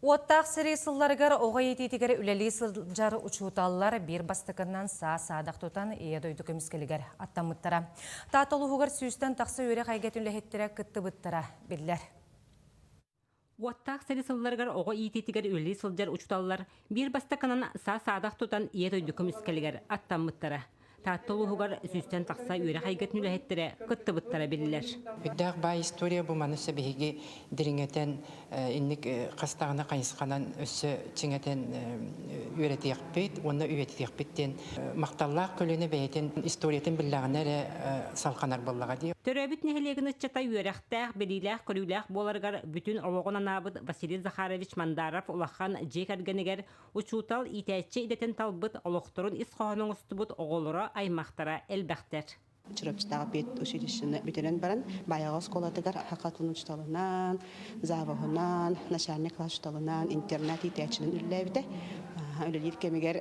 Уоттаах сэрии сылларыгар оҕо иитиитигэр үлэлии сылдьар учууталлар биир бастакынан саа-саадах тутан Ийэ дойду көмүскэлигэр аттаммыттара. Таатта улууһугар сүүстэн тахса үөрэх эйгэтин үлэһиттэрэ кыттыбыттара биллэр. Уоттаах сэрии сылларыгар оҕо иитиитигэр үлэлии сылдьар учууталлар биир бастакынан саа-саадах тутан Ийэ дойду көмүскэлигэр аттаммыттара. Таатта улууһугар сүүстэн тахса үөрэх эйгэтин үлэһиттэрэ кыттыбыттара биллэр. Үрдээх баай история бу маны биһиги дириҥэтэн инник хастаҕына хайысханан өссө чиҥэтэн үөрэтиэхпит уонна үйэтитиэхпит диэн махталлаах көлүөнэ бэйэтин историятын биллэҕинэ эрэ салҕанар буоллаҕа дии. Төрөөбүт нэһилиэгин ыччата үөрэхтээх, билиилээх-көрүүлээх буоларыгар бүтүн олоҕун анаабыт Василий Захарович Мандаров улахан дьиэ кэргэнигэр Учуутал, иитээччи идэтин талбыт, олохторун ис хоһооно оҥостубут оҕолоро, аймахтара элбэхтэр. Чурапчытааҕы педучилищены бүтэрэн баран, Баайаҕа оскуолатыгар саха тылын учууталынан, завуһунан, начальник класс учууталынан, интернат иитээччинэн үлэлээбитэ. Үлэлиир кэмигэр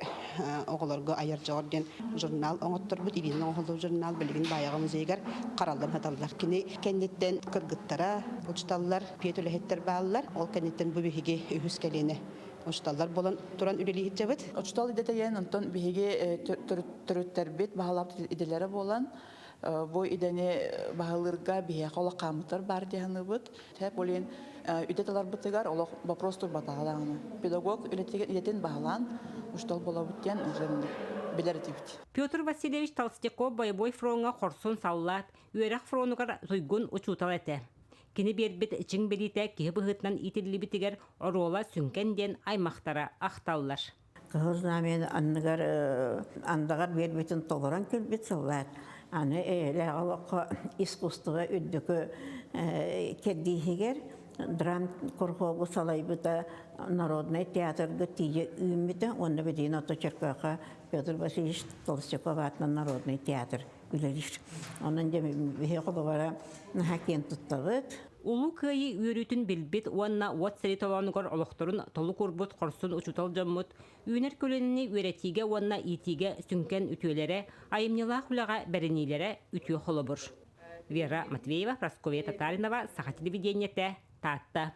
оҕолорго айар дьоҕур диэн журнал оҥотторбут, илиинэн оҥоһуллубут журнал билигин Баайаҕа музейыгар хараллан сыталлар. Кини кэнниттэн кыргыттара, учууталлар, педүлэһиттэр бааллар. Ол кэнниттэн бу биһиги үһүс кэлиэнэ Учууталлар буолан туран үлэлии сылдьабыт. Учуутал идэтэ онтон биһиги төрүттэрбит баһылаабыт идэлэрэ буолан, бу идэни баһылыырга биһиэхэ олох хааммыттар баар дии саныыбыт. Ол иһин идэ таларбытыгар олох вопрос турбатаҕа даҕаны. Педагог идэтин баһылаан учуутал буолабыт диэн билэр этибит. Петр Васильевич Толстяков бойобуой фроҥҥа хорсун саллаат, үөрэх фронугар туйгун учуутал этэ. Кини биэрбит чиҥ билиитэ киһи быһыытынан иитиллибитигэр оруола сүҥкэн диэн аймахтара ахталлар. Кыһыл знамяны анныгар андаҕар биэрбитин толорон кэлбит саллаат аны эйэлээх олоххо искусство үрдүкү кэрдииһигэр драм курһуогу салайбыта народнай театрга тиийэ үүммүтэ уонна билигин ото Чөркөөхө Петр Васильевич Толстяков аатынан народнай театр үлэлиир. Онон дьэ биһиги холобура наһаа киэн туттабыт. Улуу Кыайыы үөрүүтүн билбит уонна уот сэрии толоонугар олохторун толук уурбут хорсун учуутал дьоммут үүнэр көлүөнэни үөрэтиигэ уонна иитиигэ сүҥкэн үтүөлэрэ, айымньылаах үлэҕэ бэриниилэрэ үтүө холобур. Вера Матвеева, Прасковья Татаринова, Саха телевидениетэ, Таатта.